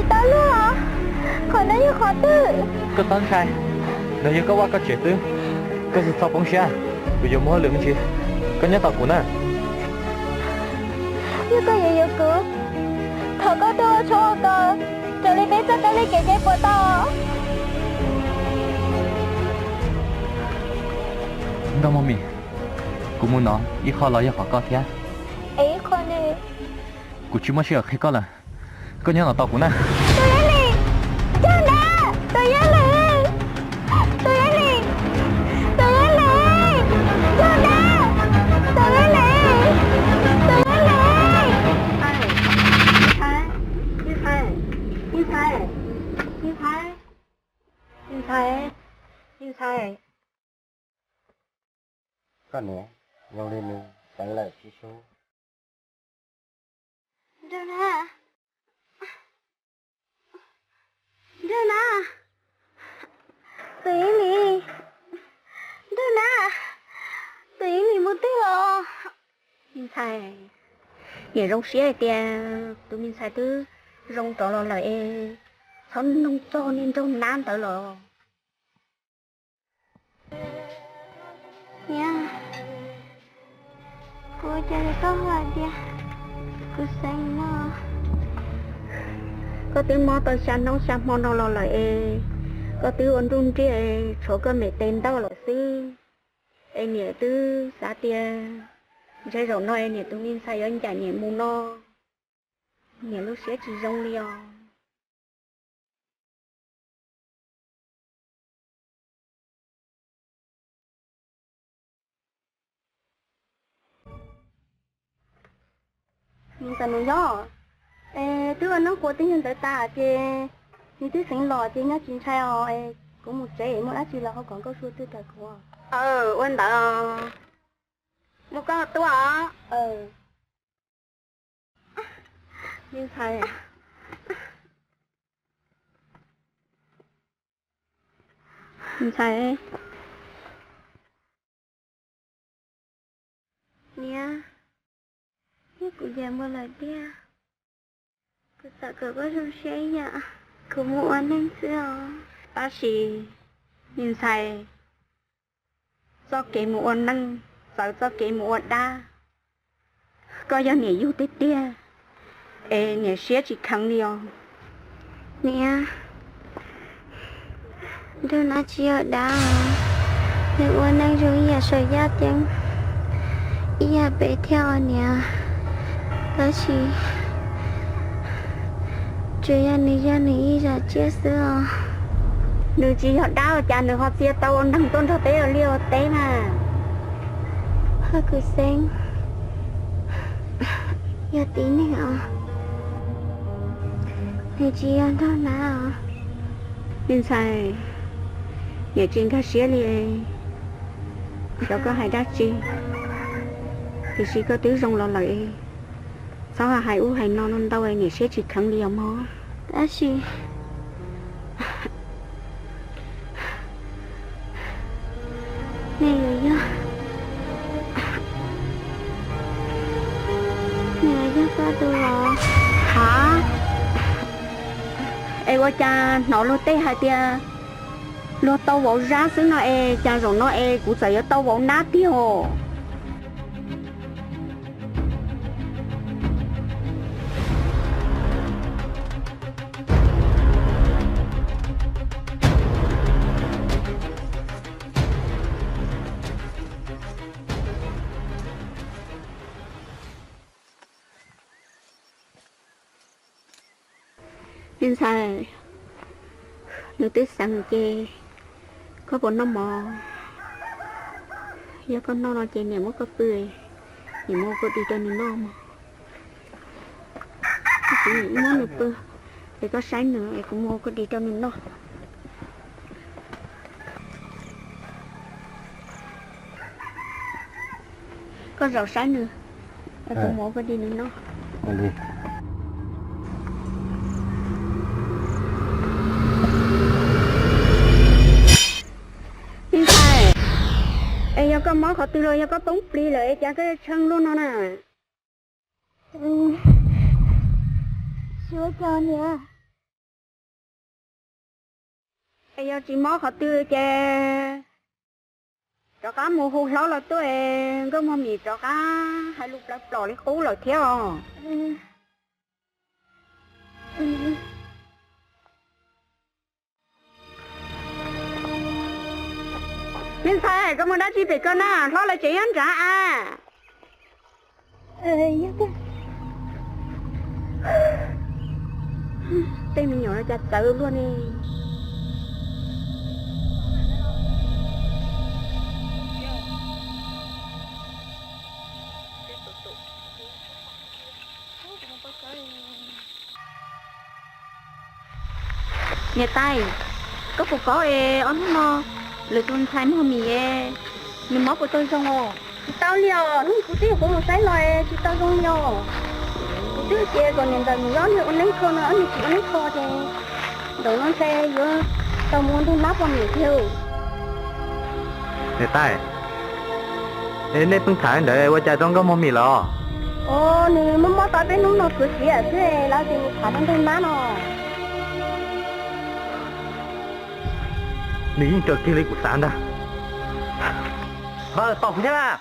Tau luag, qhov no yog qhov twg? Koj txhob ntshai, no yog koj vaj koj tsev xwb, koj tsis txhob poob siab, kuv yuav muaj hauj lwm me ntsis, koj nyob tos kuv na. Yog koj yuav yuav kuv, thov koj tuaj ua tshoob ua kos raws li peb txoj kab li kev cai puas tau? Nkauj Mog Mis, kuv mus no ib qho los yog qhov koj thiab. Es ib qho ne? Kuv tsis muaj sij hawm qhia koj lawm, koj nyob no tos kuv na. Tus Yaj Lis, yog na, tus Yaj Lis, tus Yaj Lis, tus Yaj Lis, yog na, tus Yaj Lis, tus Yaj Lis. Ntxhais, ntxhais, ntxhais, ntxhais, ntxhais. Koj niam, zoo li nws txawv lawm tsis sub. Nraug Nab, Nraug Nab, tus Yaj Lis, Nraug Nab, tus Yaj Lis mus twg los? Me ntxhais, niam zoo siab hais tias tus me ntxhais twb zoo rov los lawm es txhob nug txog niag Nraug Nab ntawd los. Niam, kuv ua cas koj hais tias kuv xeeb no? Koj twb mob tau xya hnub xya hmo no los lawm es koj twb ua nruj nriaj es tshuav koj me tes ntaug lawm xwb. Es niam twb xav tias ntshe zaum no es niam tus me ntxhais yuav ncaim niam mus no, niam lub siab tsis zoo li os. Ntxawm Nus Yob, es twb ua noj quas twb yog ntawd tas ces nws twb xeev los ces nyob tsis ntshai os, es kuv mus tsev es muaj dab tsi los ho kom Nkauj Sua tuaj tos kuv. Ua ntawd, mus koj tuaj os. Me ntxhais, ntxhais, niam, yog kuv yeej mus lawm tiag, kuv xav kom koj zoo siab ib yam, kuv mus ua neej xwb os. Tab sis, me ntxhais, txoj kev mus ua neej txawv txoj kev mus ua dab. Koj yog niam yug tiag tiag, es niam siab tsis kheev li os. Niam, Nraug Nab tsis yog dab, nws ua neej zoo ib yam saum yaj ceeb, ib yam pem thiab os niam. Tab sis tsuas yog nws yog nws ib zam tsiaj xwb os. Nws tsis yog dab ua cas nws ho txia tau ua neeg tuaj nrog peb ua liaj ua teb mas? Haj Kwv Xeeb yog tib neeg os, nws tsis yog Nraug Nab os. Me ntxhais, niam tsis nkag siab li, xyov koj hais dab tsi, tiam sis koj twb zoo los lawm, txhob hais ub hais no ntau, niam siab tsis kheev li os mog. Tab sis nws yuav yog, nws yuav yog koj tus los? Hav, es ua cas hnov luag tej hais tias luag tau vauv Zab xwb no es cas zaum no es kuv txawm yuav tau vauv Nab tiag os? Me ntxhais, nws twb xeev ces koj puas noj mov? Yog koj noj no ces niam muab koj pw, niam muab koj di rau nws noj mog. Koj txiv, niam muab nws pw, es koj saib nws es kuv muab koj di rau nws noj. Koj zaum saib nws, kuv muab koj di nws noj. Me ntxhais, es yog koj mob qhov twg los yog koj poob plig lawm es cas koj yuav tshee luaj no na? Tsis ua cas niam. Es yog tsis mob qhov twg ces rov qab mus hu hlob los tuaj, Nkauj Muag Mim rov qab hais lus plaws plos li qub lawm thiab os. Me ntxhais, koj mus dab tsi pem koj na, hlob lawv tseem nyob nrad a. Tej me nyuam no cas txawv luaj ne. Niam tais, koj puas paub es ob hnub no lwm tus ntxhais Muag Mim nws mob puas tau zoo os? Tsis tau li os, hnub kuv twb yuav mus saib los tsis tau zoo li os. Kuv twb tias kom niam ntxawm mus zov nws ua neeb kho no, nws tsis ua neeb kho ces ntawm no ntshe yuav tau mus ua ntej mab poj niam tiag. Niam tais, es nej pheej tham ntawd ua cas rau Nkauj Muag Mim lawm? Os, nws mob mob tau peb hnub no khuv xim xwb, lawv tias nws tham rau ntej mab no. Nws yeej raws kiag li kuv xav ntag. Vawm, tos kuv thiab.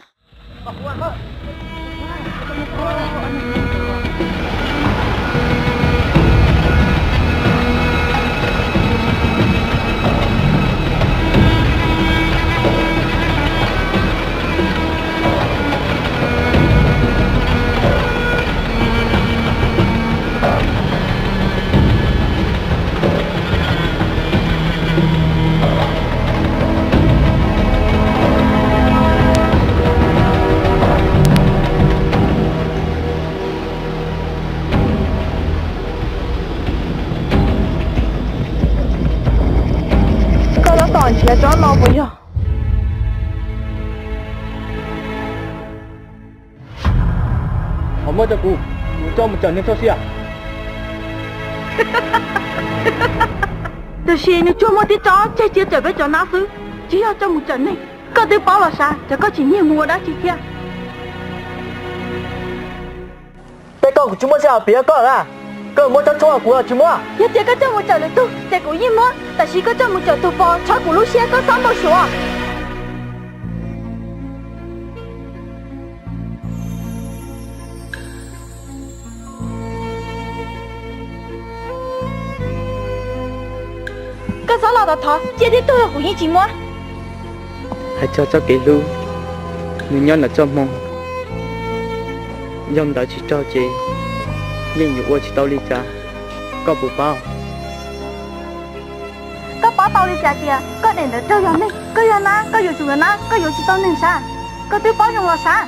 Koj tab tom nrhiav tsob no puas yog? Ho muab rau kuv, kuv coj mus cawm neeg txoj sia. Tiam sis nws tsuas muaj tib tsob tseg cia cawm peb cov nab xwb, tsis yog coj mus cawm neeg. Koj twb paub los sav, ces koj tsis nyiag mus ua dab tsi thiab? Peb koj kuv tsis muaj sij hawm piav koj na. Koj muab tsob tshuaj kuv los tsis muab. Yog tias koj coj mus cawm lwm tus ces kuv yeej muab, tab sis koj coj mus cawm tus pos tshaib kuv lub siab, koj txhob npau suav. Koj txhob los thov, cia tib tug los kuv yeej tsis muab. Hais txog txoj kev hlub, nws nyob ntawm txoj hmoo, yog ntawd tsis raug ces yeej yuav ua tsis tau li cas, koj puas paub? Koj paub tau li cas tias koj daim ntawv raug yog neeg? Koj yog nab, koj yuav tsum yog nab, koj yuav tsis tau neeg sav. Koj twb paub zoo los sav.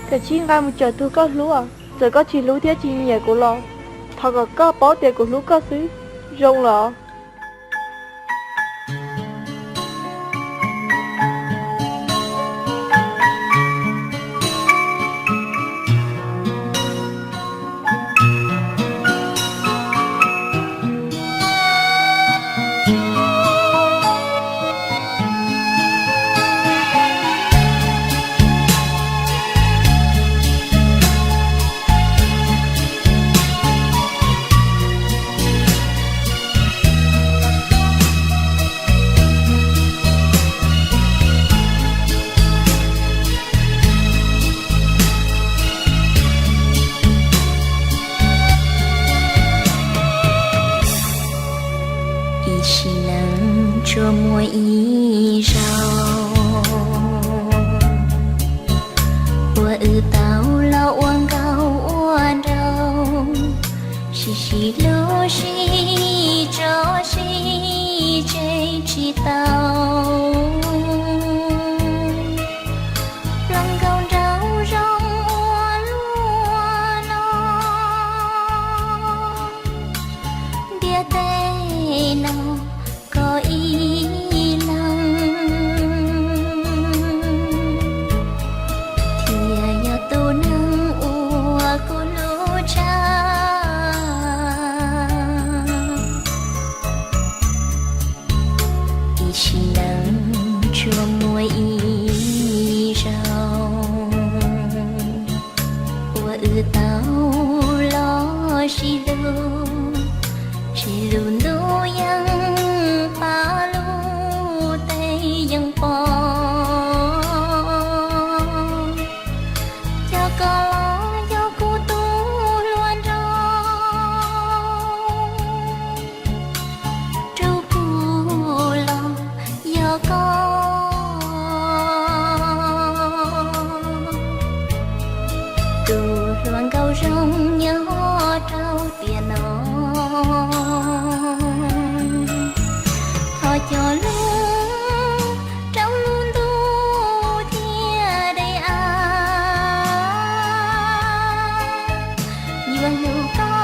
Koj tsis nqa mus cawm tus koj hlub, txawm koj tsis hlub thiab tsis nyiam kuv los thov kom koj paub tias kuv hlub koj xwb, zoo los? Wb tau los sib hlub, sib hlub ntuj yeej pab, lub teb yeej pom. Cov koj los yog kuv tus hluas nraug, rub kuv los yog koj tus hluas nkauj zoo nyob rau tiam no. Thov cog lus rau lub ntuj thiaj de av, yuav hlub koj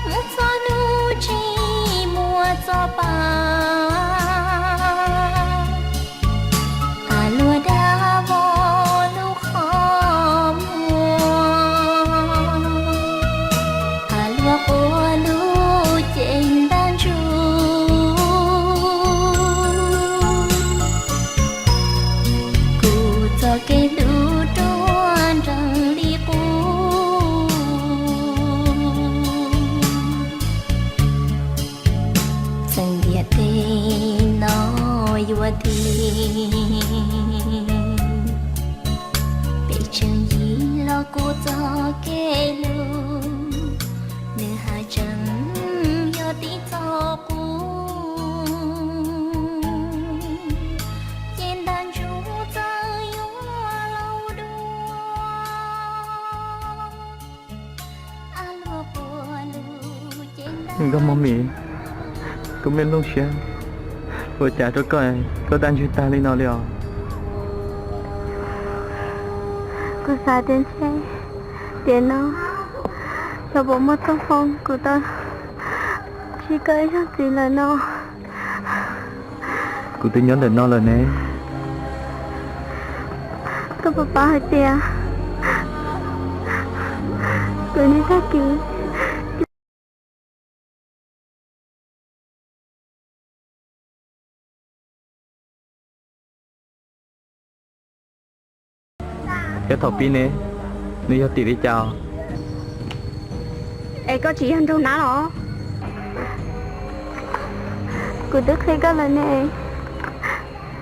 mus txog hnub tsis muaj txoj pa. Av luag dag vog lub qhov muag, av luag quaj lub cev ntaj ntsug. Kuv txoj kev hlub ruaj nrees li qub, txheej ntiaj teb no yuav dim. Peb tseem yig los kuv txoj kev hlub, nws haj tseem yog tib txoj qub, ces ntaj ntsug txawm yuav laus dua. Nkauj Mog Mim, kuv me nplooj siab ua cas rau koj, koj daj ntsug tag li no li os? Kuv xav tias ntshe tiam no xyov puas muaj txoj hmoo kuv tau ntsib koj ib zaug txiv lawm no. Kuv twb nyob ntawm no lawm ne. Koj puas paub hais tias kuv niaj tag kis Thiab thaum pib ne, nws yog tim li cas? Es koj tsis yog nraug nab los? Kuv twb qhia koj lawm ne,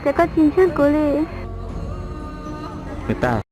ces koj tsis ntseeg kuv li. Nws tag.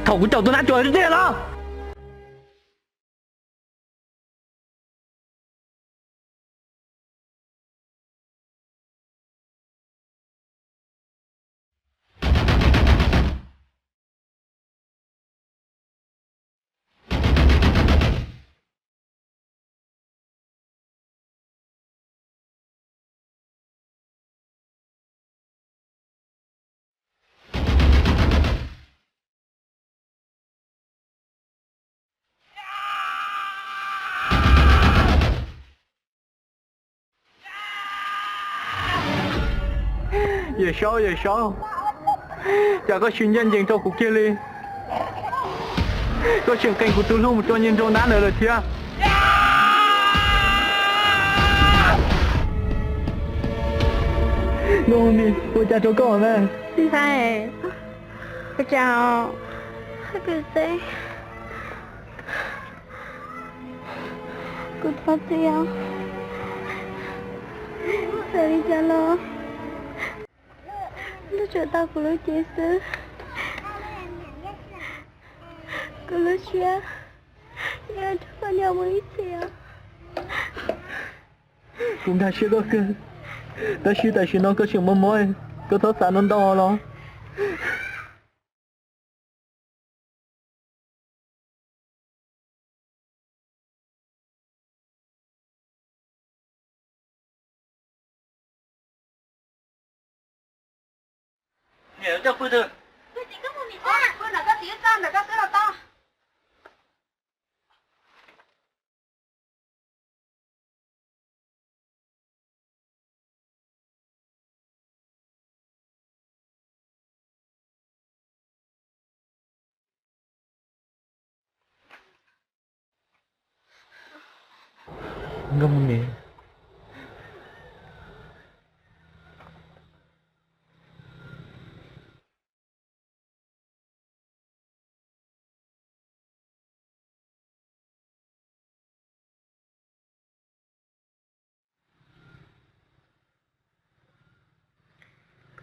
Thaum kuv caum tus nab cuag tiag los. Yawm Saub, Yawm Saub, cas koj swm ncaj ncees rau kuv kiag li? Koj tseem qee kuv tus hlub mus rau niag nraug nab ntawd lawm thiab. Nkauj Hmoob Mis, ua cas rau koj na? Ntxhais, ua cas? Kwv Xeeb, kuv thov txim os. Txawm li cas los ntuj tsuas tau kuv lub cev xwb. Kuv lub siab yuav nrog koj nyob mus ib txhis os. Kuv nkag siab koj kawg, tab sis tam sim no koj tseem mob mob, koj txhob xav ntau ntau los. Nkauj Hmoob Mis.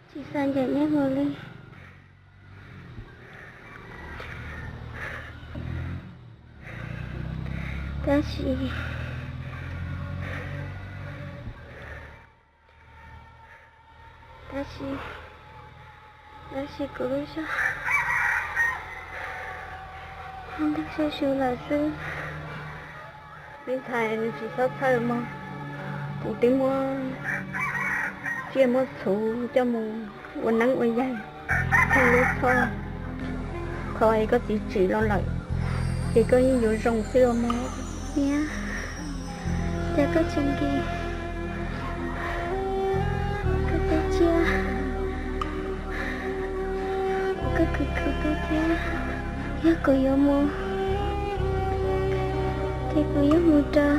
Tsis xav ncaim nej mus li. Tab sis, tab sis, tab sis kuv lub zog ntag su su lawm xwb. Me ntxhais, nws tsis txhob txhawj mog. Kuv twb muab tsiaj muab txhuv coj mus ua neeb ua yaig, theej lub txhoj, thov es koj txiv tsim los lawm, ces koj yeej yuav zoo xwb os mog. Niam, cas koj tseem nkim koj tej tsiaj uas koj khwv khwv tuaj thiab? Yog kuv yuav mus, ces kuv yuav mus rau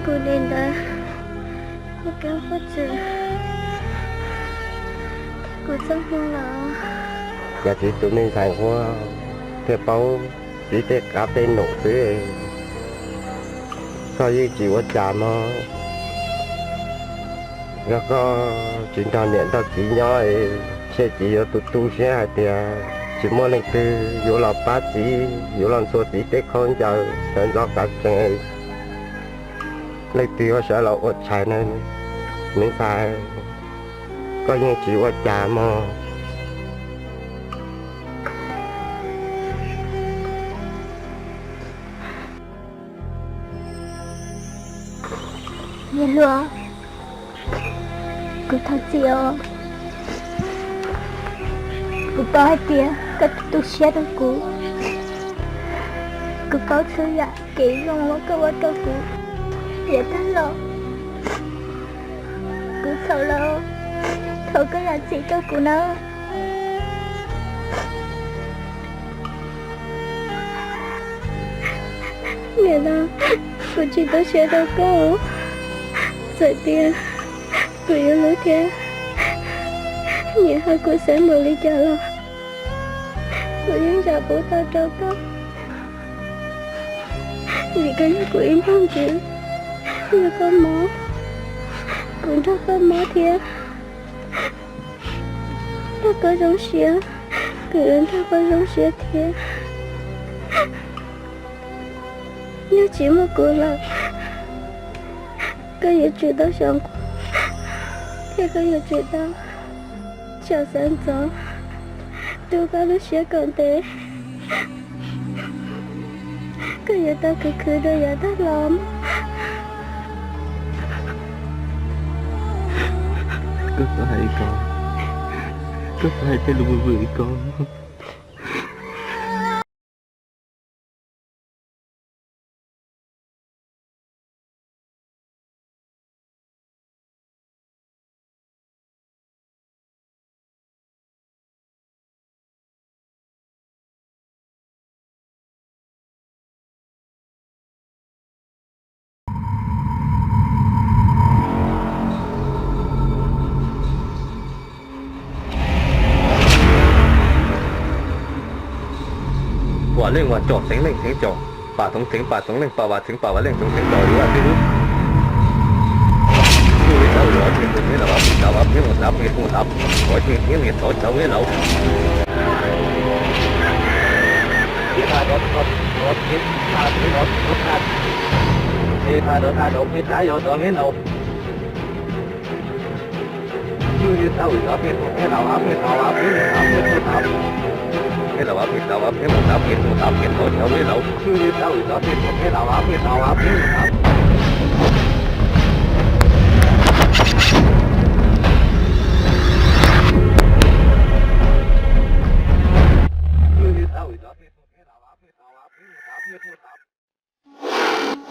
kuv daim ntawv, kuv kab pob txwm, thiab kuv txoj hmoo los. Yog txiv tus me ntxhais ua thiaj paub txiv tej qab tej num xwb, koj yeej tsis ua cas mog. Yog koj tsis nrog niam nrog txiv nyob, ntshe txiv yuav tu tu siab hais tias tsis muaj leej twg yuav los pab txiv, yuav los ntxhua txiv tej khaub ncaws, sawv ntxov kav tsees, leej twg yuav sawv los ua tshais na. Me ntxhais, koj yeej tsis ua cas mog. Niam hluas, kuv thov txim os. Kuv paub hais tias koj tu siab rau kuv. Kuv paub txhua yam kev zoo uas koj ua rau kuv yav tag los. Kuv txhaum lawm, thov koj zam txim rau kuv nawb. Niam lauj, kuv tsis tu siab rau koj. Txawm tias kuv yuav luag thiab, niam hais kuv xav npaum li cas los kuv yeej zam pub tau rau koj. Vim koj yog kuv ib nplooj ntsis, yog koj mob, kuv nrog koj mob thiab. Yog koj zoo siab, kuv yuav nrog koj zoo siab thiab. Yog tsis muaj kuv lawm, koj yuav tsum tau xyaum, thiab koj yuav tsum tau xyaum sawv ntxov, tu koj lub siab kom ntev. Koj yuav tau khwv khwv rau yav tag los. Koj xav hais ko, koj xav hais tej lus vwm vwm ko. Vam Leej Vam Cov Xeev Leej Xeev Cov, Pam Toov Xeev Pam Toov Leej Pam Vam Xeev Pam Vam Leej Toov Xeev Cov yuav tib lub. Tus li tau yuav tib lub, tib lub, tib lub, tib lub, tib lub, tib lub, tib lub, tib lub, tib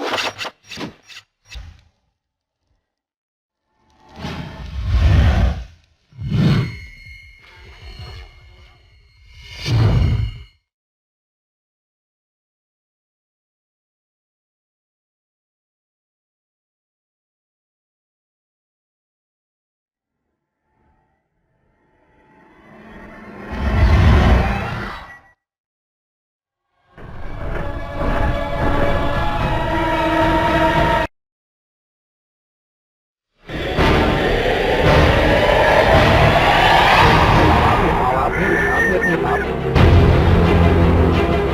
lub.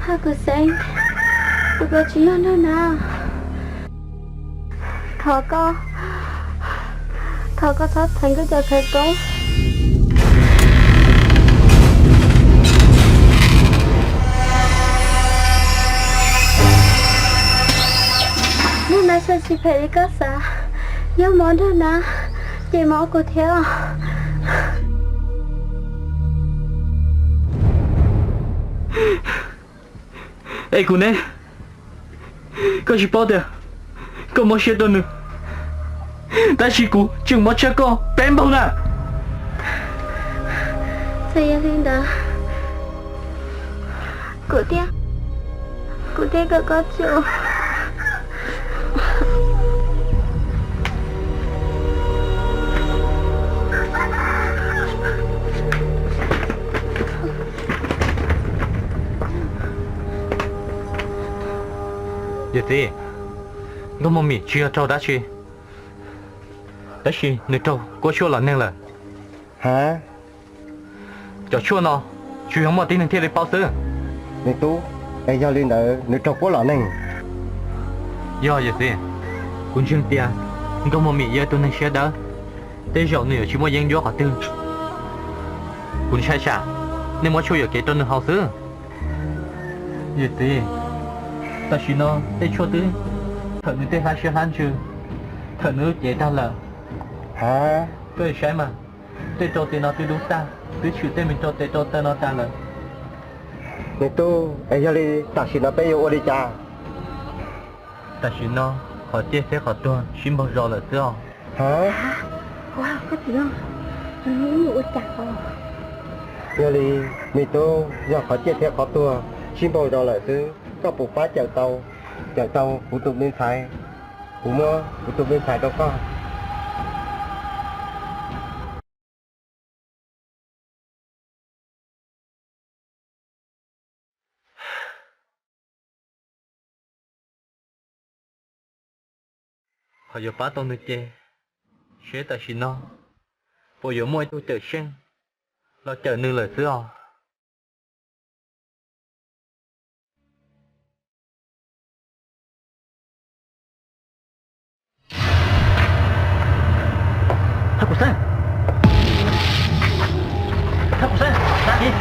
Hab Kuv Xeeb, tus ko tsis yog Nraug Nab. Thov koj, thov koj txhob theev kuv cov khawv koob. Nraug Nab tsis phem li koj xav, yog mob Nraug Nab ces mob kuv thiab. Es kuv ne, koj tsis paub tias koj mob siab rau nws, tab sis kuv tseem mob tshaj koj peb npaug na. Txawm yog li ntawd, kuv thiaj, kuv thiaj kom koj tsum. Yawm txiv, Nkauj Mos Mim tsis yog raug dab tsi, tab sis nws raug kuab tshuaj los neeg lawm. Ha? Cov tshuaj no tsuas yog muaj tib neeg thiaj li paub xwb. Me tub, es yog li ntawd nws raug kuab los neeg? Yog yawm txiv, kuv ntseeg tias Nkauj Mos Mim yog ib tug neeg siab dawb, tej zaum nws yuav tsis muaj yeeb ncuab qhov twg. Kuv ntshai tsam nej muab tshuaj yuam kev rau nws haus xwb. Yawm txiv, tam sim no tej tshuaj twb thawm nws tej hlab siab hlab ntsws, thawm nws lub cev tag lawm. Ha? Koj saib mas, tej rau tes no twb dub tag, twb tshwm tej me rau tes rau taw no tas lawm. Me tub, es yog li tam sim no peb yuav ua li cas? Tam sim no qhov ciaj thiab qhov tuag sib npaug zos lawm xwb os. Ha? Yog li, me tub, yog qhov ciaj thiab qhov tuag sib npaug zos lawm xwb, koj puas pab cawm tau, cawm tau kuv tus me ntxhais? Kuv muab kuv tus me ntxhais rau koj. Qhov yuav pab tau nws ces seb tam sim no puas yuav muaj ib tug cawm seej los cawm nws lawm xwb os. Thab Kuv Xeeb, Thab Kuv Xeeb, da kiv.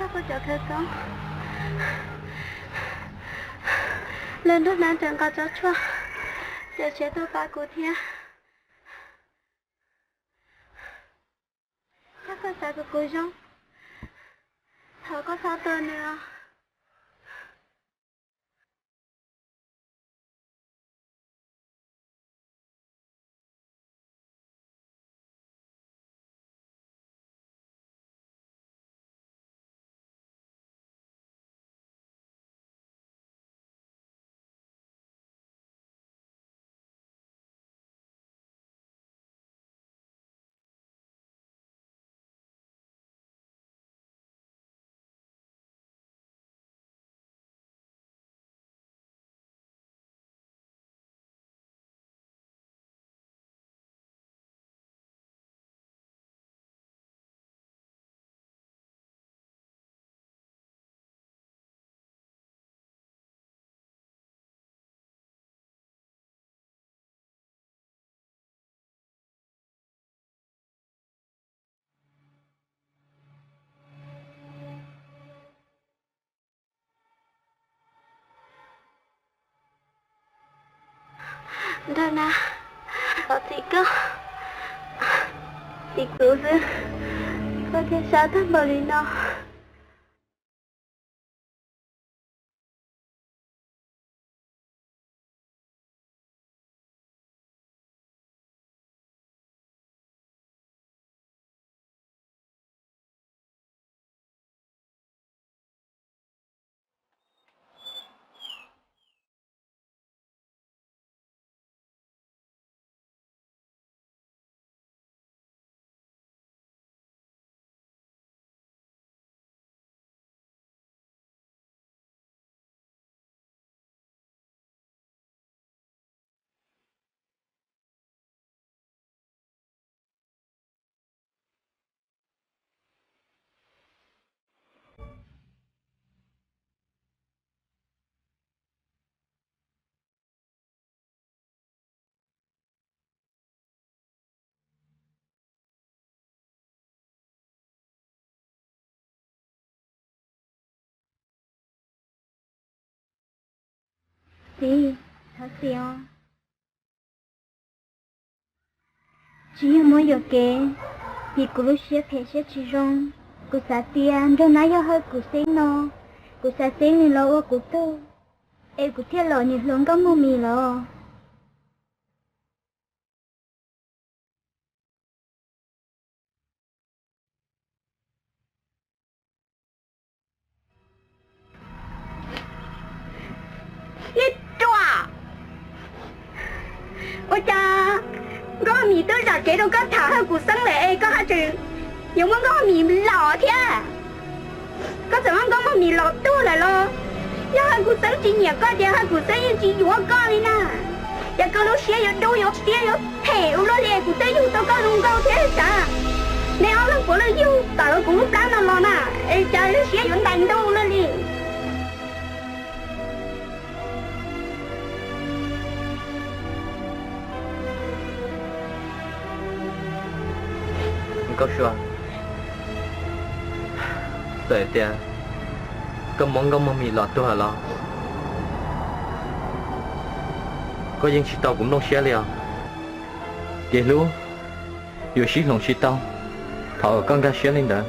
Koj cov khawv koob, lawv nrog nab ntawm nqa tsob tshuaj, cov tshiab tuaj pab kuv thiab. Yog koj xav kom kuv zoo, thov koj txhob tua nws os. Nraug nab, thov txim koj, txim kuv xwb, koj thiaj sab tag npaum li no. Txiv, thov txim os. Tsis yog muab yuam kev, vim kuv lub siab phem siab tsis zoo. Kuv xav tias nraug nab yog hawm kuv xeeb no, kuv xav xeeb nws los ua kuv tug, es kuv thiaj los niam hluas Nkauj Muag Mis los. Niag ruam, ua cas Nkauj Muag Mis twb zam kev rau koj tham Hawj Kuv Xeeb lawm es koj haj tseem yuav muab Nkauj Muag Mis los thiab? Koj txawm muab Nkauj Muag Mis los tuag lawm los? Yog Hawj Kuv Xeeb tsis nyiam koj ces Hawj Kuv Xeeb yeej tsis yuav koj li na. Cas koj lub siab yuav dub yuav siab yuav phem ua luaj li, kuv twb yug tau koj zoo nkauj thiab sav. Nej ob leeg puav leej yug tawm kuv lub plab no los na, es cas lub siab yuav ntais ntuj luaj li. Nkauj Sua, txawm tias koj muab Nkauj Muag Mis los tuag los, koj yeej tsis tau kuv nplooj siab li os. Kev hlub yuav sib hloov tsis tau thaum uas koj nkag siab li ntawd.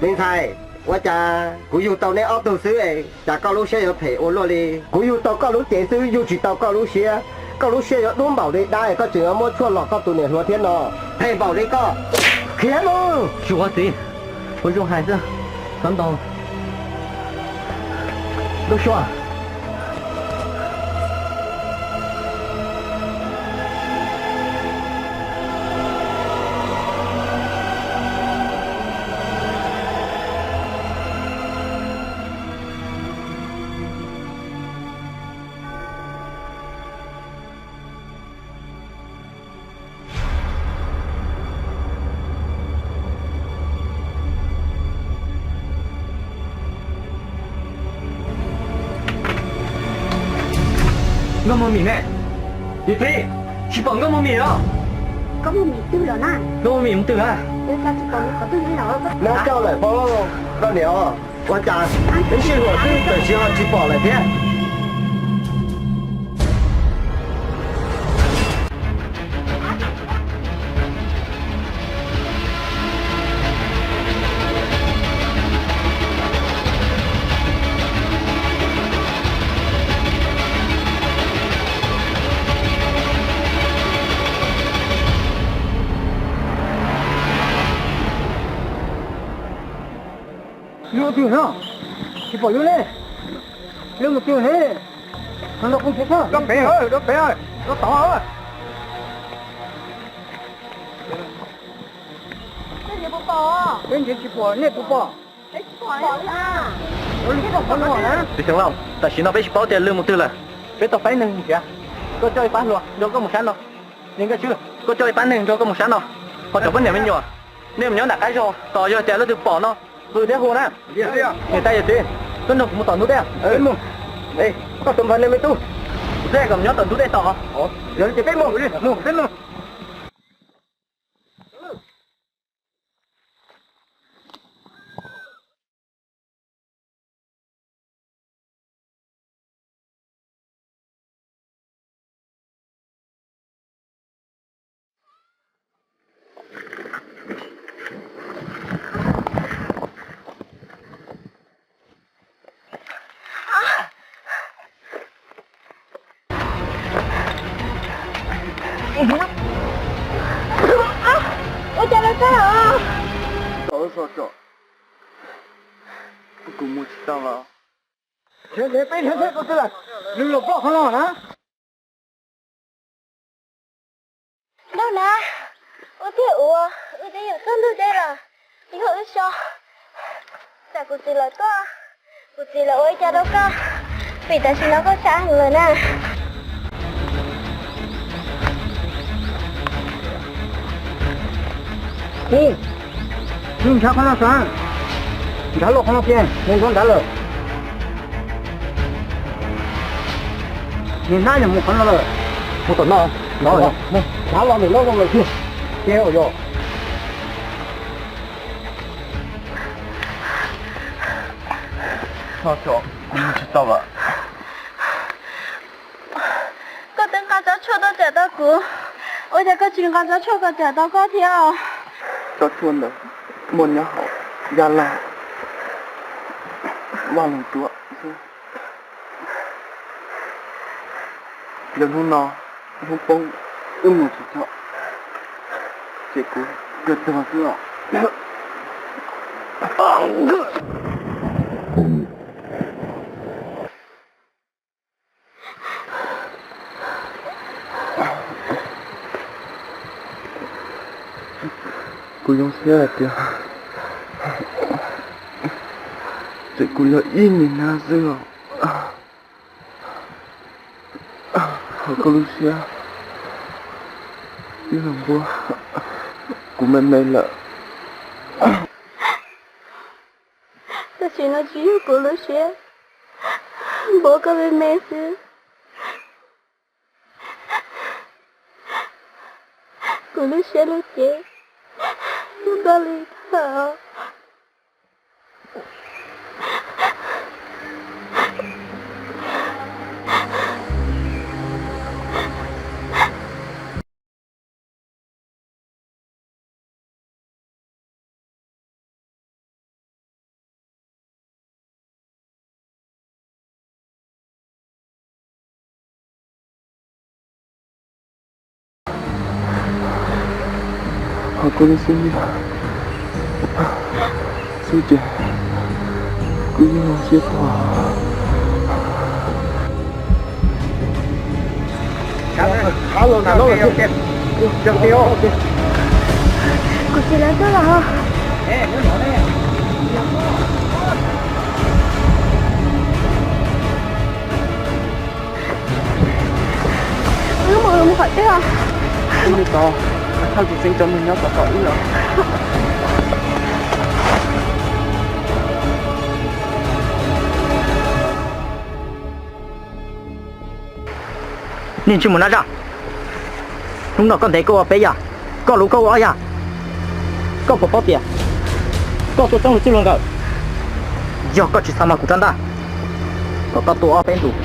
Me ntxhais, ua cas kuv yug tau neb ob tug xwb es cas koj lub siab yuav phem ua luaj li? Kuv yug tau koj lub cev xwb yug tsis tau koj lub siab. Koj lub siab yuav dub npaum li dab es koj tseem yuav muab tshuaj los koj tus niam hluas thiab no. Phem npaum li koj, khiav mus. Tsis ua txiv, ua zoo hais xwb, xav ntau. Nkauj Sua. Nkauj Muag Mis ne? Yawm txiv, tsis pom Nkauj Muag Mis los? Nkauj Muag Mis twg los na? Nkauj Muag Mis mus twg a? Neb coj lawm pab koj niam, ua cas peb sij hawm twb tawm tsiv ho tsis pom lawm thiab? Lub twg no? Tsis pom lub ne. Lub mus twg ne? Rau pem, rau pem, rau tod. Peb ntsev tsis pom, nej puas pom? Tus xyoo laus, tam sim no peb tsis paub tias lwj mus twg lawm. Peb tau pab neeg nrhiav, koj coj ib pab hluas nrog koj mus sab no. Niam Nkauj Tswb, koj coj ib pab neeg nrog koj mus sab no, ho cov poj niam me nyuam, nej mus nyob nram qab zos tos, yog tias leej twg pom no, qw thiab hu na. Niam tais yawm txiv, koj nrog kuv mus tom ntug dej. Koj tus npawg nej me tub, zej kom nyob tom ntug dej tos. Yog li ces peb mus, peb mus. Ua cas lawv tag os? Kuv mus tsis tau los. Nws los ploj qhov no na. Nraug na, ua tiag ua, wb twb yuav tuaj ntug dej los, yog wb so. Tsam kuv txiv lawv tuaj, kuv txiv lawv ua li cas rau koj, vim tam sim no koj tshav heev lawm na. Ub, nws ntshav qhov no sav, nrad los qhov no tiag, nws nrov nrad lawm. Nws hnab yog mus qhov no lawm. Mus tom no, nrad los ntawm no zoo lawm tiag. Ces yog Txhob tso, kuv mus tsis tau lawm. Koj twb nqa tsob tshuaj tuaj cawm tau kuv, ua cas koj tsis nqa tsob tshuaj kom cawm tau koj thiab? Tsob tshuaj ntawd muaj nyob hauv Yaj Laj vaj loog duab xwb. Yog hnub no hnub poob wb mus tsis tau, ces kuv yuav tuag xwb os. Kuv zoo siab hais tias txawm kuv yog ib niag nab xwb los, hauv koj lub siab ib lo npua, kuv me me lawm. Tam sim no tsis yog kuv lub siab, npua koj me me xwb. Kuv lub siab lub cev yog koj li thawm. Ho kuv lub siab xwb ces kuv yeej zoo siab tuag. Kuv txiv lawv tuaj los. Wb mus, mus qhov twg os? Wb mus tod, thauj tsis txeeb cov neeg nyob tod tom wb los. Niag ntsej muag nab zaj, hnub no koj ntev koj ua peb yam, koj luv koj ua ob yam. Koj puas paub tias koj tua txeeb luag txij luag nkawm, yog koj tsis txhob mag kuv rab ntaj, kom koj tua ob peb ntus,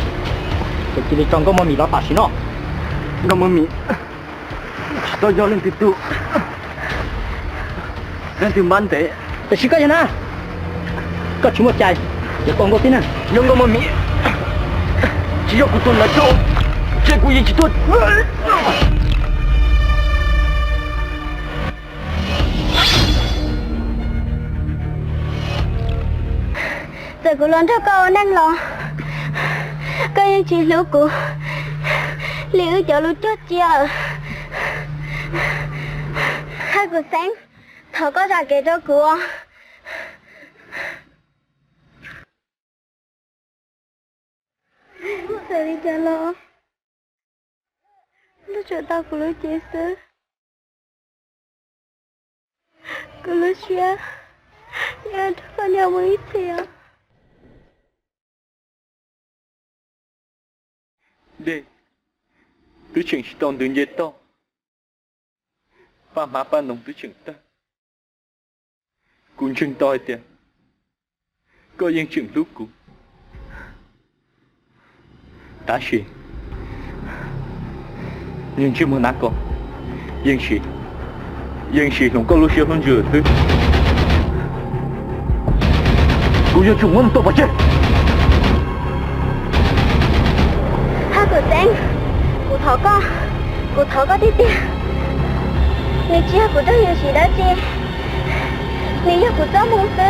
ces cia li tso Nkauj Mos Mis los tam sim no. Nkauj Mos Mis tsis tau yog leej twg tua, leej twg npab ntev. Tiam sis koj yog na, koj tsis muaj cai yuav tau Nkauj tib neeg. Yog Nkauj Mos Mis tsis yog kuv tus ntawd rau, ces kuv yeej tsis tuaj. Txawm kuv los nrog koj ua neej los, koj yeej tsis hlub kuv li wb cov lus cuag cia. Hab Kuv Xeeb, thov koj zam kev rau kuv. Txawm li cas los ntuj tsuas tau kuv lub cev xwb. Kuv lub siab yuav nrog koj nyob mus ib txhis os. Dej twb tseem tsis tau ntws nce toj, paj hmav paj noog twb tseem tawg. Kuv ntseeg tau hais tias koj yeej tseem hlub kuv, tab sis niag ntsej muag nav ko yeej sim, yeej sim hloov koj lub siab hlub ntsws lawm xwb. Kuv yuav tsum muab nws tua pov tseg. Hab Kuv Xeeb, kuv thov koj, kuv thov koj tiag tiag, nws tsis yog kuv rab yuam sim dab tsi, nws yog kuv txoj hmoo xwb.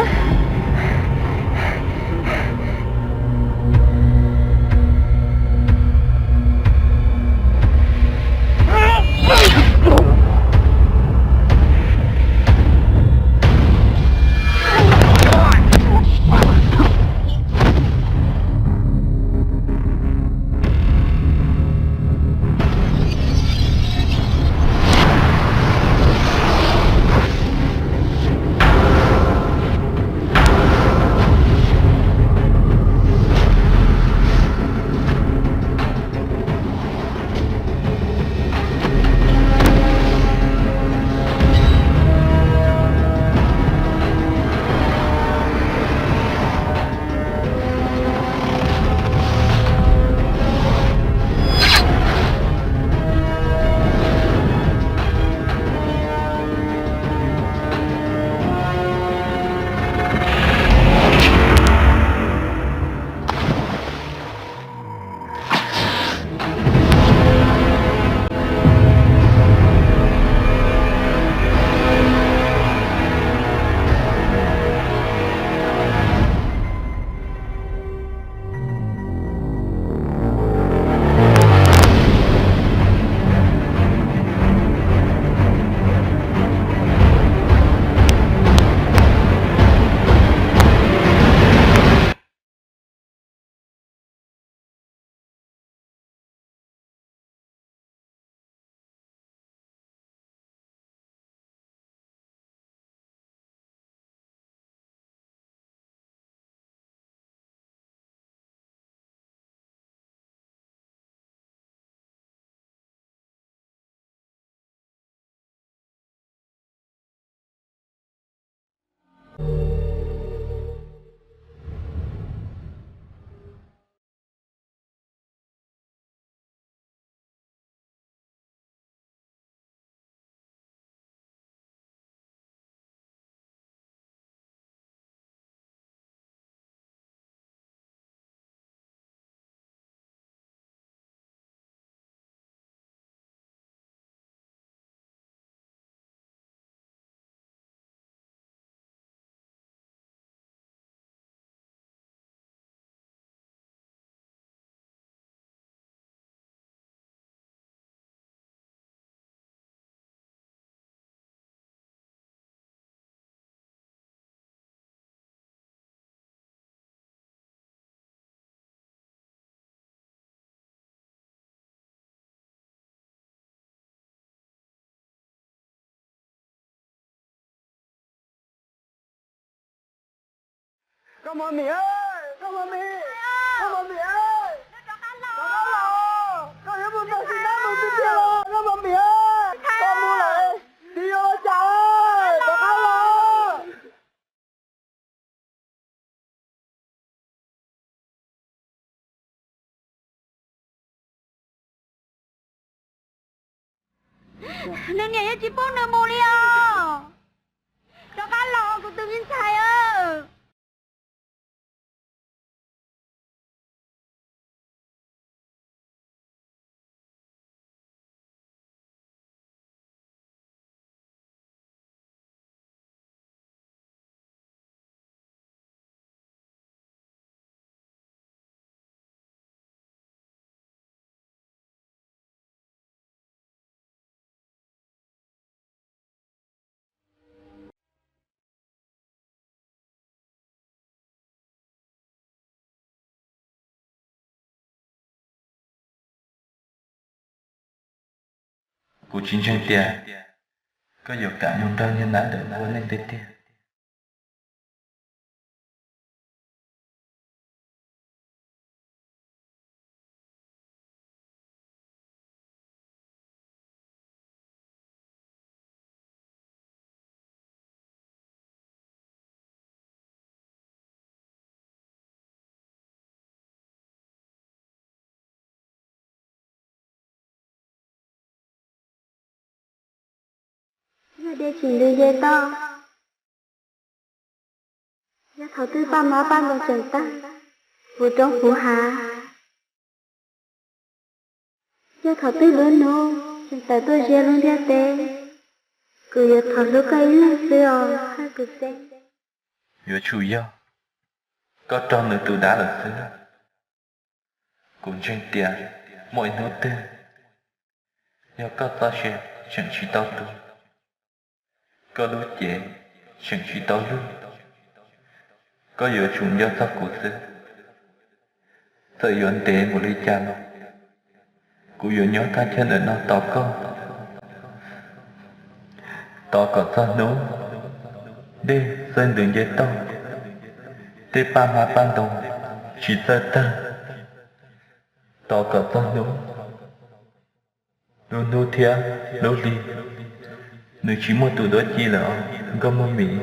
Koj mos mis, koj mos mis, koj mos mis, rov qab los, koj yuav mus tau tsis tau mus tiag tiag los koj mos mis, koj mus lawm, tsis yuav ua cas, rov qab Nws niam yeej tsis pub nws mus li os. Rov qab los kuv tus me ntxhais. Kuv tsis ntseeg tias koj yuav kam mus nrog niag nam ntawd ua neej tiag tiag. Yog dej tsis ntws nce toj, yog thaum twg paj hmab paj ntoo tseem tawg puv roob puv hav, yog thaum twg lub hnub tseem tawm tuaj ziab lub ntiaj teb, kuv yuav thov hlub koj ib leeg xwb os Hawj Kwv Xeeb. Yuav tsum yog koj raug nws tus dav lawm xwb. Kuv ntseeg tias muaj ib hnub twg, yog koj txoj sia tseem tsis tau tu, koj lub cev tseem tsis tau lug, koj yuav tsum nco txog kuv xwb. Txawm yuav ntev npaum li cas los kuv yuav nyob thaj chaw ntawm no tos koj, tos kom txog hnub dej txawj ntws nce toj, tej paj hmab paj ntoo tsis txawj tawg, tos kom txog hnub lub hnub thiab lub hli nws tsis muaj tus duab ci lawm os nkauj Muag Mim.